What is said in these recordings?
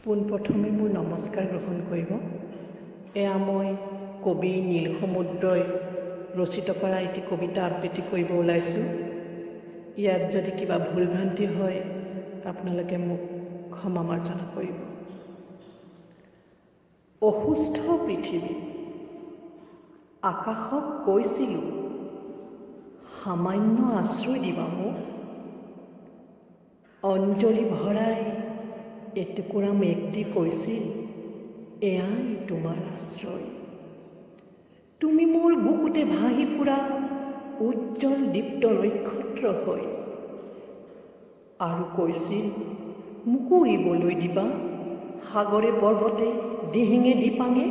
পোনপ্ৰথমে মোৰ নমস্কাৰ গ্ৰহণ কৰিব। এয়া মই কবি নীল সমুদ্ৰই ৰচিত কৰা এটি কবিতা আবৃত্তি কৰিব ওলাইছোঁ। ইয়াত যদি কিবা ভুল ভ্ৰান্তি হয়, আপোনালোকে মোক ক্ষমা মাৰ্জনা কৰিব। অসুস্থ পৃথিৱী। আকাশক কৈছিলোঁ, সামান্য আশ্ৰয় দিবা মোক। অঞ্জলি ভৰাই এটুকুৰা মেঘ দি কৈছিল, এয়াই তোমাৰ আশ্ৰয়। তুমি মোৰ বুকুতে ভাঁহি ফুৰা উজ্জ্বল দীপ্ত নক্ষত্ৰ হৈ। আৰু কৈছিল, মোকো উৰিবলৈ দিবা সাগৰে পৰ্বতে দিহিঙে দিপাঙে।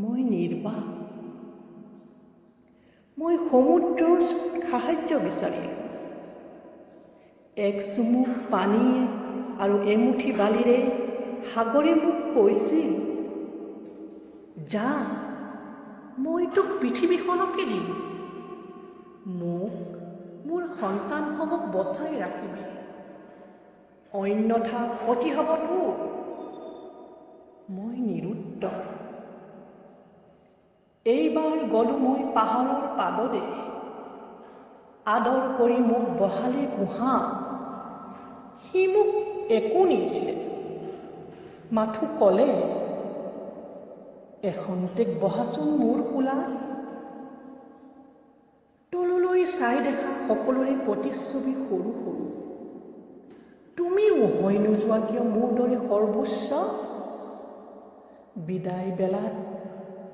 মই নিৰ্বাক। মই সমুদ্ৰৰ সাহায্য বিচাৰিলোঁ। এক চুমুক পানীয়ে আৰু এমুঠি বালিৰে সাগৰে মোক কৈছিল, যা, মই তোক পৃথিৱীখনকে দিম, মোক মোৰ সন্তানসমূহ বচাই ৰাখিবি, অন্যথা ক্ষতি হ'ব তোৰ। মই নিৰুত্তৰ। এইবাৰ গলো মই পাহাৰৰ পাদদেশ। আদৰ কৰি মোক বহালে গুহা। সি মোক একো নিদিলে, মাথো ক'লে, এখন্তেক বহাচোন মোৰ কোলাত। তললৈ চাই দেখা সকলোৰে প্ৰতিচ্ছবি সৰু সৰু। তুমিও হৈ নোযোৱা কিয় মোৰ দৰে সৰ্বোচ্চ? বিদায় বেলাত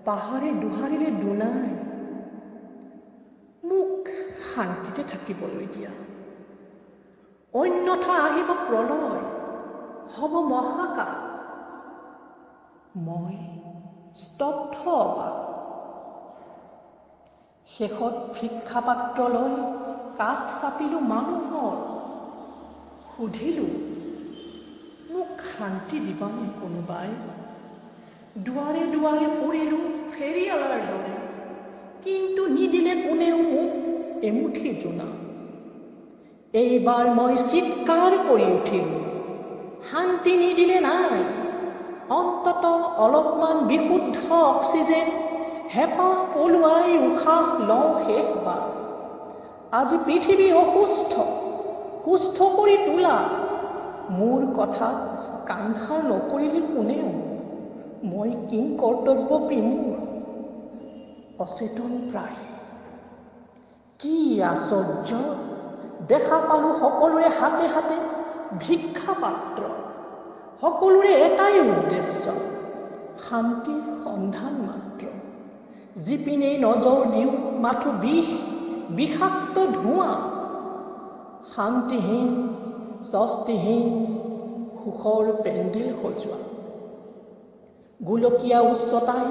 পাহাৰে দোহাৰিলে দুনাই, মোক শান্তিতে থাকিবলৈ দিয়া, অন্যথা আহিব প্ৰলয়, হ'ব মহাকাল। মই স্তব্ধ, অবাক। শেষত ভিক্ষাপাত্ৰ লৈ কাষ চাপিলো মানুহৰ। সুধিলো, মোক শান্তি দিবানে কোনোবাই? দুৱাৰে দুৱাৰে পৰিলো ফেৰিয়ালাৰ দৰে, কিন্তু নিদিলে কোনেও মোক এমুঠি জোনা। এইবাৰ মই চিৎকাৰ কৰি উঠিলো, শান্তি নিদিলে নাই, অন্তত অলপমান বিশুদ্ধ অক্সিজেন হেঁপাহ পলুৱাই উশাহ লওঁ শেষবাৰ। আজি পৃথিৱী অসুস্থ, সুস্থ কৰি তোলা। মোৰ কথাত কাণসাৰ নকৰিলে কোনেও। মই কিং কৰ্তব্য বিমূঢ়, অচেতন প্ৰায়। কি আশ্চৰ্য, দেখা পালো সকলোৰে হাতে হাতে ভিক্ষা পাত্ৰ। সকলোৰে এটাই উদ্দেশ্য, শান্তিৰ সন্ধান মাত্ৰ। যিপিনেই নজৰ দিওঁ মাথো বিষ, বিষাক্ত ধোঁৱা। শান্তিহীন, স্বস্তিহীন সুখৰ পেণ্ডেল সজোৱা। গোলকীয়া উচ্চতাই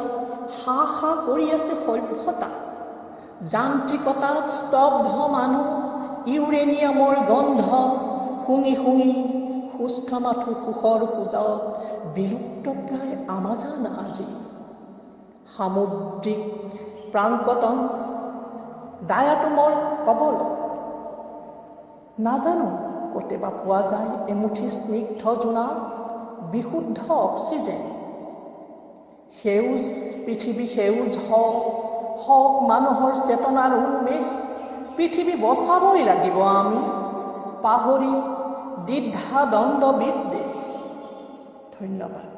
হা হা কৰি আছে সভ্যতা। যান্ত্ৰিকতাত স্তব্ধ মানুহ ইউৰেনিয়ামৰ গন্ধ শুঙি শুঙি সুস্থ মাথো সুখৰ খোজত বিলুপ্তপ্ৰায় আমাজান আজি। সামুদ্ৰিক প্ৰাংকটন ডায়াটমৰ কবলত। নাজানো ক'তেবা পোৱা যায় এমুঠি স্নিগ্ধ জোনা, বিশুদ্ধ অক্সিজেন। সেউজ পৃথিৱী সেউজ হওক, হওক মানুহৰ চেতনাৰ উন্মেষ। পৃথিৱী বচাবই লাগিব আমি, পাহৰি দ্বিধা দ্বন্দ্ব বিদ্বেষ। ধন্যবাদ।